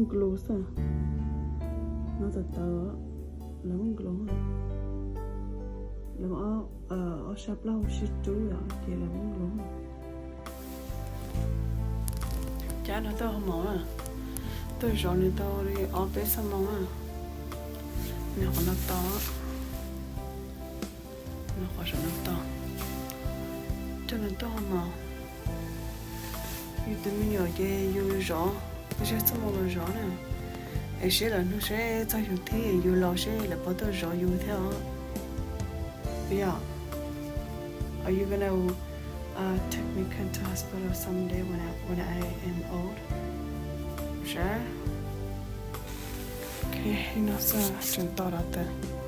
Glue xwb. No tawv tawv, lawv muab glue, lawv muab ob sab plaub hau sib rub yom, ces lawv muab glue. Cab no tuaj hoo maum na, tuaj zov nws tau li ob peb xuab moos na. Nws qhov no to, nws qhov saum no to, coj nws tuaj hoo maum. Yus tus me nyuam ces yus zov, yus zaj xuab moos los zov na, es seb lawv hnub seb txog yus thiab yus laus seb lawv puas tuaj zov yus thiab os. Yog, are you gonna uh, take me to hospital someday when I, when I am old? Sure. Ok, no xwb tseem to rau tawm.